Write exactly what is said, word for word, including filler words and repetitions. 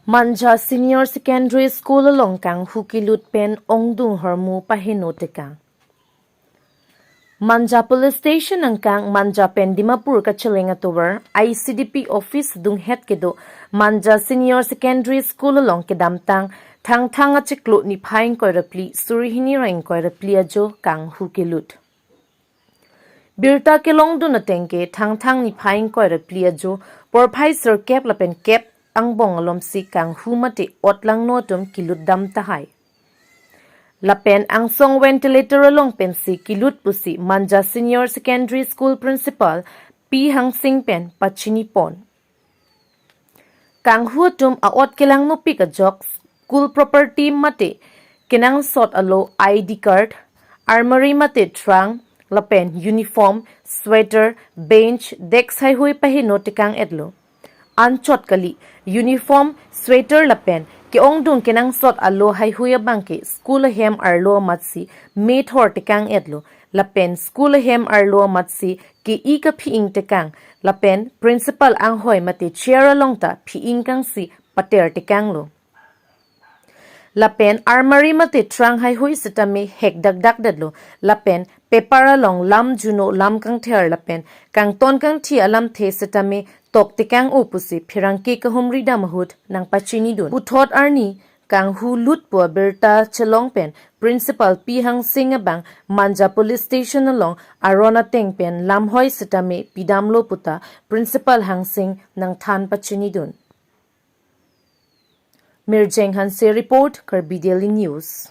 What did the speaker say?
Manja Senior Secondary School along kanghu kelut pen ongdung hormu paheno tekang. Manja Police Station angkang Manja pen Dimapur kacheleng atovar I C D P office dunghet kedo Manja Senior Secondary School along kedamtang Thangthang achiklo niphai ingkoi ra phli suri hini ra ingkoi ra phli ajo kanghu kelut. Birta kelongdun ateng ke Thangthang niphai ingkoi ra phli ajo porphai sirkep lapen kep angbong alomsi kanghu mate otlangno atum kelut dam tahai. Lapen angsong ventilator along pensi kelut pusi Manja Senior Secondary School Principal P Hangsing pen pachini pon. Kanghu atum a-ot kelangnopik ajok school property mate kenangsot alo I D card, armoury mate thrang, lapen uniform, sweater, bench, desk haihui paheno tekang etlo. Anchot kali, uniform, sweater lapen ke-ongdung kenangsot alo haihui abangke school ahem arlo amatsi methor tekang etlo, lapen school ahem arlo amatsi ke-i kaphi-ing tekang, lapen principal anghoi mate chair along ta phi-ing kangsi pater tekanglo. Lapen armoury mate thrang haihui sitame hek dakdak detlo, lapen paper along lam juno lam kangther lapen kangton kangthi alamthe sitame tok tekang-o pusi pherangke kahumri dam ahut nangpachinidun. Puthot arni kanghu lut pu abirta chelong pen Principal P Hangsing abang Manja Police Station along aron ateng pen lamhoi sitame pidamlo puta Principal Hangsing nangthan pachinidun. Mirjeng Hanse report, Karbi Daily News.